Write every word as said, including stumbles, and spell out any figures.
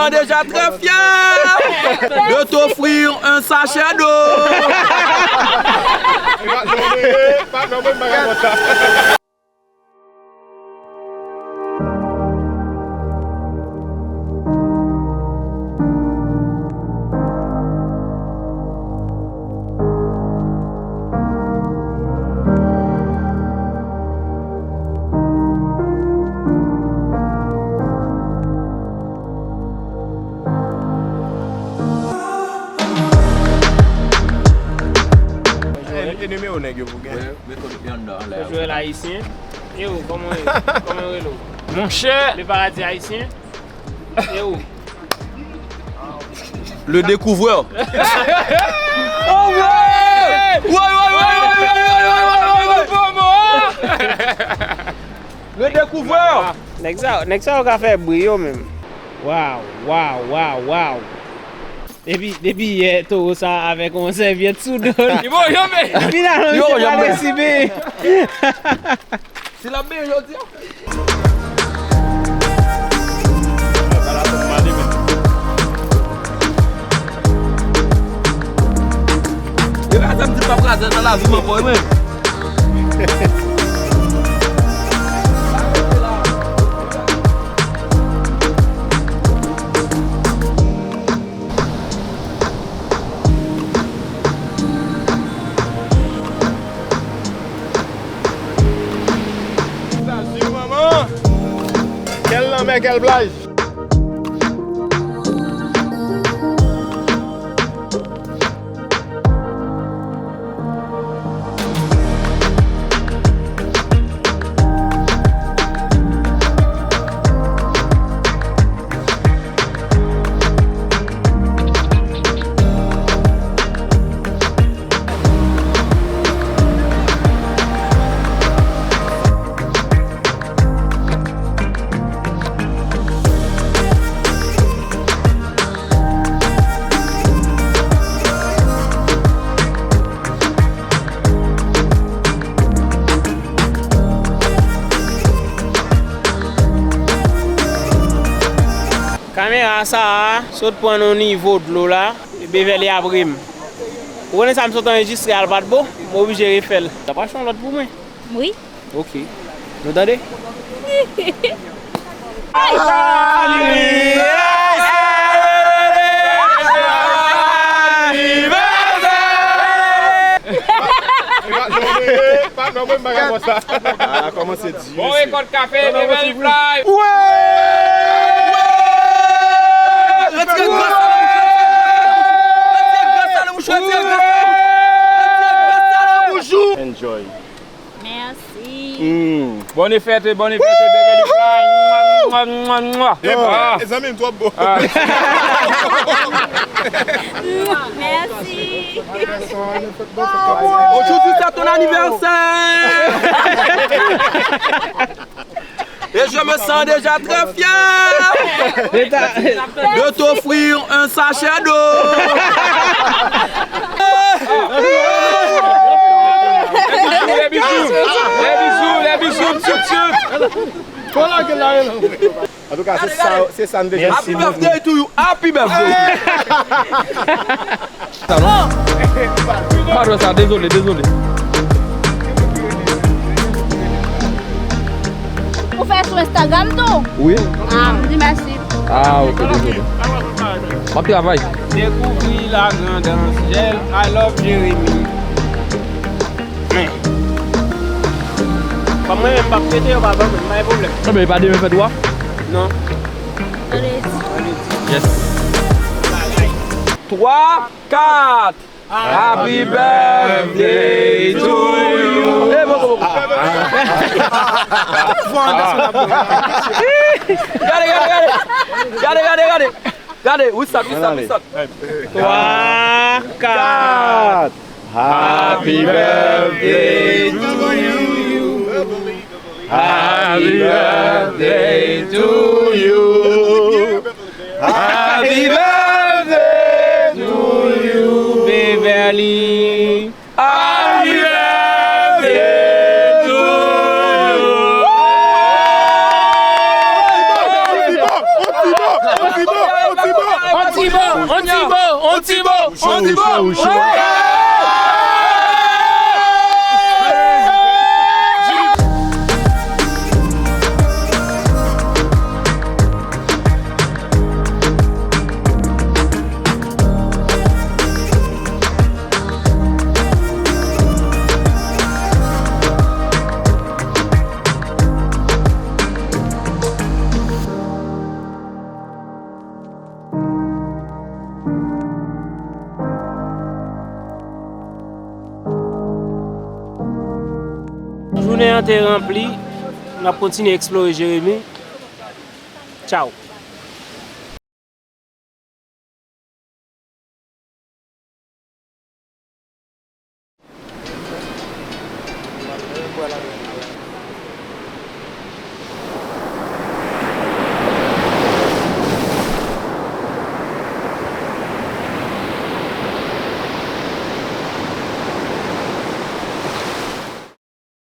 Déjà très fier de t'offrir un sachet d'eau. E, e nimewo nèg yo pou gen? Mwen, mwen konn yon nan anlè. Jwèl ayisyen. E ou, kòman, kòman yo rele w? Monchè! Le Paradis Haïtien. E ou? Le Découvreur. Oh, ouais! Ouais, ouais, ouais, ouais. Le Découvreur. Nèg sa, nèg sa yo ka fè bri yo menm. Waw, waw, waw, waw. Depi, depi yè, towo sa avèk yon sèvyèt sou do l. Li bon, janbe. Finalman, misye pral resi benyen. Si l ap benyen jodi a. E pa sa m di m p ap kraze nan lavi m ankò, wi, men. Kèl lanmè, kèl plaj. Kamera sa a sot pran nan nivo dlo la, Beverly ap ri m. Ou konnen sa m sot anrejistre a, l pa t bon, m oblije refè l. Sa pa yon lòt pou mwen. Wi. Ok. Nou tande? Ah, kòman se di? Bon rekòt kafe, Beverly Fly. Enjoy. Mèsi. Bonne fête, bonne fête, Beverly Fly. Mwa, mwa, mwa, mwa. Ah. Zanmi m twò bo. Ah. Mèsi. Aujourd'hui, c'est ton anniversaire. Et je me sens déjà très fier de t'offrir un sachet d'eau. Des bisous, des bisous, des bisous, tchut, tchut. Antouka, se sa, se sa n te jwenn. Happy birthday to you. Happy birthday. Sa non? Pa dwe sa, dezole, dezole. Ou fè sou Instagram tou? Wi. Ah, m di mèsi. Ah, ok, dezole. M ap travay. Découvrir la grande Angèle, I love Jérémy. Men. Kòm mwen menm m ap fete, yo pa ban mwen, m pa gen pwoblèm. Non, men e pa demen fèt ou a? Non. Vandredi. Vandredi. Yes. Twa, kat. Happy birthday to you. Eh, bon, bon, bon. Gade, gade, gade. Gade, gade, gade. Gade, reset, reset, reset. Twa, kat. Happy birthday to you. Happy birthday to you. Happy birthday to you. Beverly. Happy birthday to you. Osi bon, osi bon, osi bon, osi bon. San riche, riche. Jounen an te ranpli, n ap kontinye eksplore Jeremi. Tchaw.